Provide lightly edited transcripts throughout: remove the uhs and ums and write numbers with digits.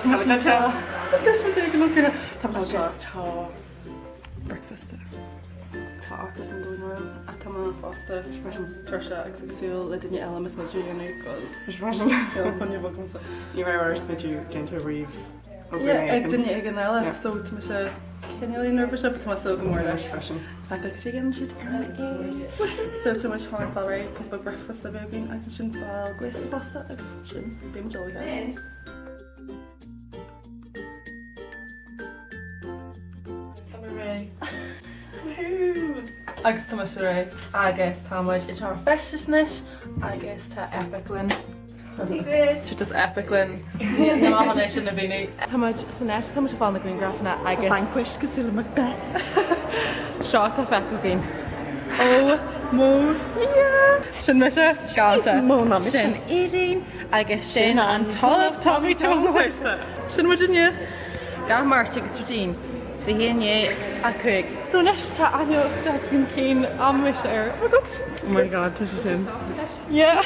Tá muid anseo. Tá muid anseo. Agus tá bricfeasta. Tá ocras an domhain orm ach tá mé fosta tuirseach agus ag súil le duine eile mo smideadh a dhéanamh cos Freisin. níl fuinneamh agamsa. Ní raibh ár smideadh déanta riamh ó dhuine Yeah, ag éigin. duine éigin eile Yeah. so tá mise cineál neirbhíseach but tá mé ag súil go mór leis. Freisin. Feiceáil cad é a dhéanann siad ar m'aghaidh. So tá muid chun fáil réidh, píosa beag bricfeasta a bheith againn agus ansin fáil gléasta fosta agus ansin beidh muid ullmhaithe. Tá mé réidh. Woohoo! Agus tá mise réidh agus tá muid i dteach feistis anois agus tá Epic linn. Tá just Epic linn. Níl mé chun é sin a mhíniú. Tá muid san áit, tá muid ag fáil na grianghrafanna agus. Vanquish cosúil le Macbeth. Seo atá feicthe againn. Ó mo Dhia! Sin mise, galánta. Níos mó ná mise. Sin Aedín agus sin an tOllamh Tommy Tomás. Sin muid inniu. Gach Máirt agus Déardaoin, 5:40. So anois tá aithne gach chun cinn amuis ar. Oh my god, sin Oh my god, tá sé sin. Yeah.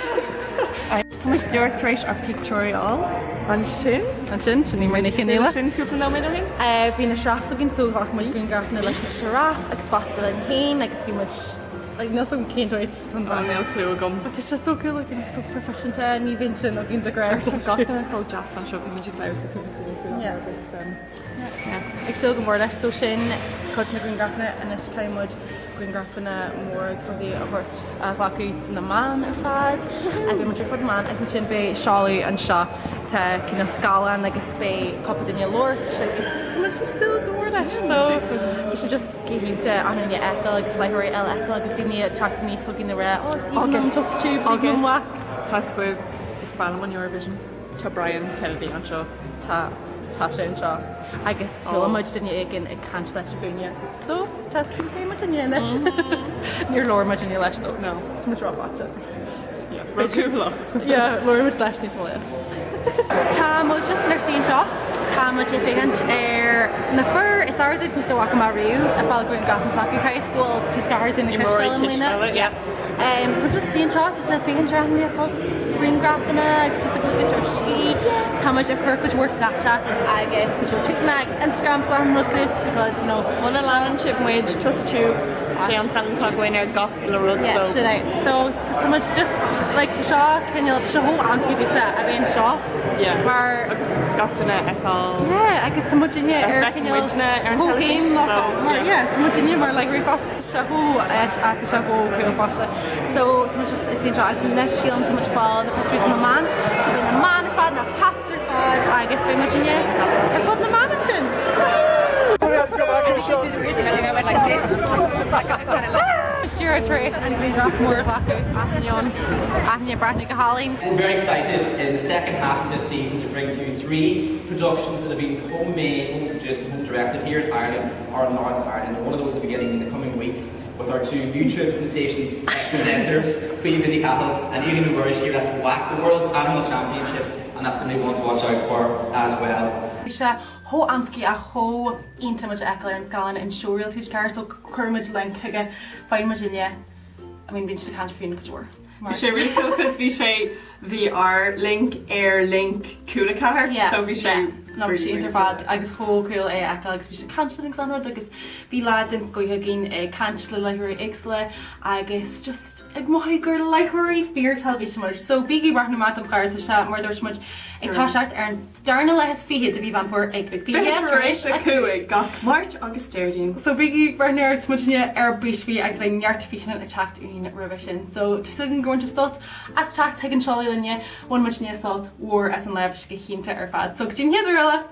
Tá muid díreach tar éis ár pictiúirí a fháil. Ansin. Ansin, sin í mar na cineála. Sin cúpla nóiméad ó shin. Bhí na sioráif againn so ghlac muid grianghrafanna leis na sioráif agus fosta linn féin agus bhí muid like níl 's agam cén dóigh chun Tá níl clue agam. But tá sé so cool againn so proifisiúnta ní bhíonn sin againn de ghnáth. Tá gach duine chomh deas anseo bhí muid ag labhairt le cúpla duine faoi Yeah. agus um, Yeah. Ag súil go mór leis so sin cuid na grianghrafanna anois caithfidh muid grianghrafanna móra agus rudaí a thabhairt a ghlacadh do na meáin ar fad. Beidh muid ar fud na meán agus ansin beidh seoladh anseo. Tá cineál scáileán agus beidh cúpla duine ag labhairt agus tá muid ag súil go mór leis. So tá sé just go hiontach achan duine a fheiceáil agus láithreoirí eile a fheiceáil agus daoine ag teacht aníos chugainn ag rá oh is aoibhinn liom Tusa Tube, is aoibhinn liom WAC. Tá scuab is breá liom an Eurovision. Tá Brian Kennedy anseo. Tá tá sé anseo agus chuala muid duine éigin ag caint leis fúinne. So tá scuab féin muid inniu anois. Níor labhair muid inniu leis though. No. Tá muid rófhaighte. Yeah, róchúthalach. Yeah, labhair muid leis níos moille. Tá muid just inár suí anseo. Tá muid ag féachaint ar na fir is airde dá bhfaca mé riamh ag fáil grianghraf s'acu. Caithfidh go bhfuil TG4 déanamh cispheil i mbliana. Yeah. Tá muid just suí anseo just ag féachaint ar achan duine ag fáil grianghrafanna agus just ag ligint ár scíth. Tá muid ag cur cuid mhór Snapchats agus cuid mhór tweetanna agus Instagrams achan rud suas because you know Muna leanann sibh muid Tusa Tube sé an t-ainm atá againn ar gach uile rud Yeah, so sin é. So tá muid just like tá seo cineál tá seo chomh amscaí domhsa a bheith anseo yeah mar agus gach duine a fheiceáil Yeah, agus tá muidinne ar Bheith cineál muidne ar an comhchéim teilifís, le so, mar yeah. yeah, tá muidinne mar like rí fosta sa chomh tá sé chomh cool fosta. So tá muid just ag suí anseo agus anois sílim tá muid ag fáil na pictiúirí do na meáin so beidh na meáin ar fad na paps ar fad agus beidh muidinne ar fud na meán ansin. Stiúir tar éis an grianghraf mór a ghlacadh achan duine ag breathnú go hálainn. We're very excited in the second half of this season to bring to you three productions that have been homemade, home produced and home directed here in Ireland or in Northern Ireland. One of those is beginning in the coming weeks with our two YouTube sensation presenters, Caoimhe Ní Chathail and Aoibhinn Ní That's WAC, the World Animal Championships, and that's going to be one to watch out for as well. Bhí sé chomh amscaí ach chomh iontach muid a fheiceáil ar an scáileán in showreel TG4 so cuirfidh muid link chuige, faigheann muid inne, I mean bíonn siad ag caint faoin cuid mhór. Bhí sé really cool cos bhí sé bhí ár link ar link Cúla 4 Yeah, so bhí sé yeah. No, bhí sé iontach ar fad agus chomh cool é a fheiceáil agus bhí siad ag caint linn agus an rud agus bhí lá den scoith againn ag caint le láithreoirí éagsúla agus just ag mothú gur láithreoirí fíor teilifíse muid. So bígí ag breathnú amach don chlár, tá sé mar a dúirt muid ag toiseacht ar an darna lá is fiche de mhí Mheán Fómhair ag 5:20 gach Máirt agus Déardaoin. So bígí ag breathnú air, tá muidinne ar bís faoi agus beidh neart físeáin ag teacht uainn roimhe sin. So tá súil againn gur bhain sibh sult as teacht chuig an seoladh linne, bhain muidinne sult mhór as an lá, bhí sé go hiontach ar fad. So go dtí an chéad uair eile!